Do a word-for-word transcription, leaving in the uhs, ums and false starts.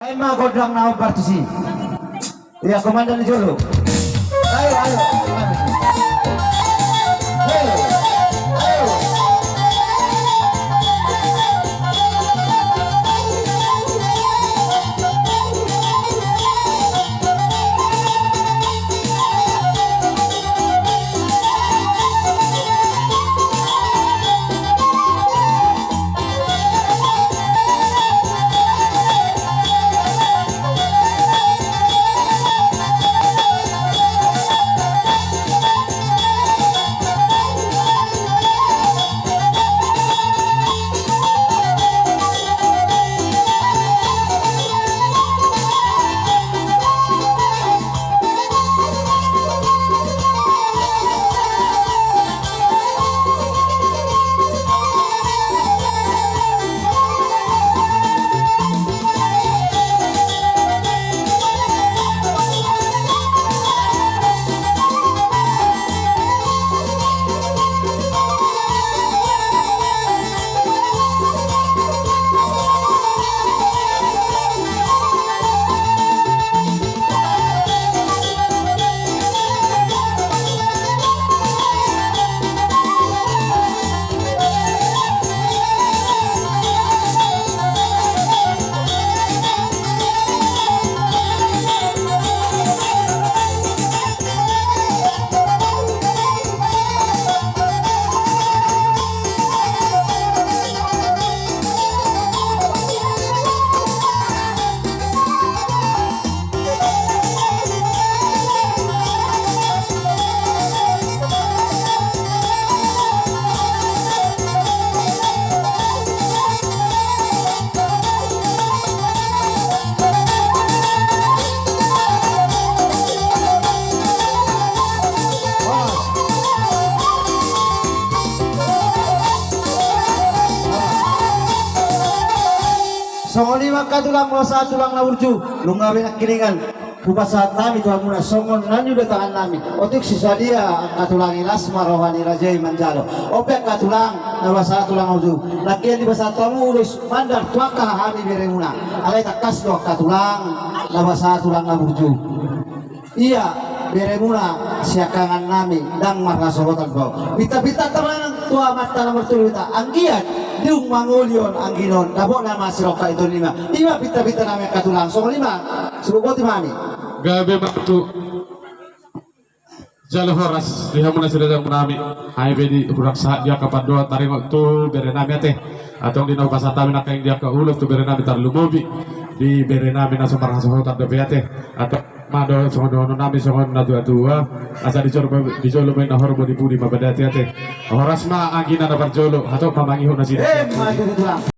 Ima gondang na hombar tusi. Ia, komandan ni jolo. Ayo, ayo. Ayo. Ayo. Songon i ma angka tulang, molo sahat tulang na burju, nunga be nangkiningan. Hupasahat hami tu hamuna songon na niula tangan nami. Otik si sadia angka tulang i, las ma roha ni raja i manjalo. On pe angka tulang, na hupasahat tulang na burju, nangkin dipasahat hamu ulos mandar tu angka hami beremuna. Alai tangkas do angka tulang, na hupasahat tulang na burju. Ia beremuna siangkangan nami, ndang marhasohotan ho. Pinta-pinta tarangan tu amanta na martua hita, anggiat dung mangoli on angginon, dapotna ma sirongkap i tondina. I ma pinta-pinta nami angka tulang, songon i ma. Sibuk boti ma hami. Gabe ma tu jala horas di hamu na siraja muna nami. Hami pe di hurang sahat di angka pandohan taringot tu bere nami ate. Antong di na hupasahat hami nangkin di angka ulos tu bere nami, tarlumobi di bere nami na so marhasohotan dope ate. Antong ma do songon dohonon nami songon na tua-tua, asa di jolo, di jolo ma inna horbo, di pudi ma badati ate. Horas ma anggina na parjolo, hatop ma mangihut nasida. Eh, maju tulang.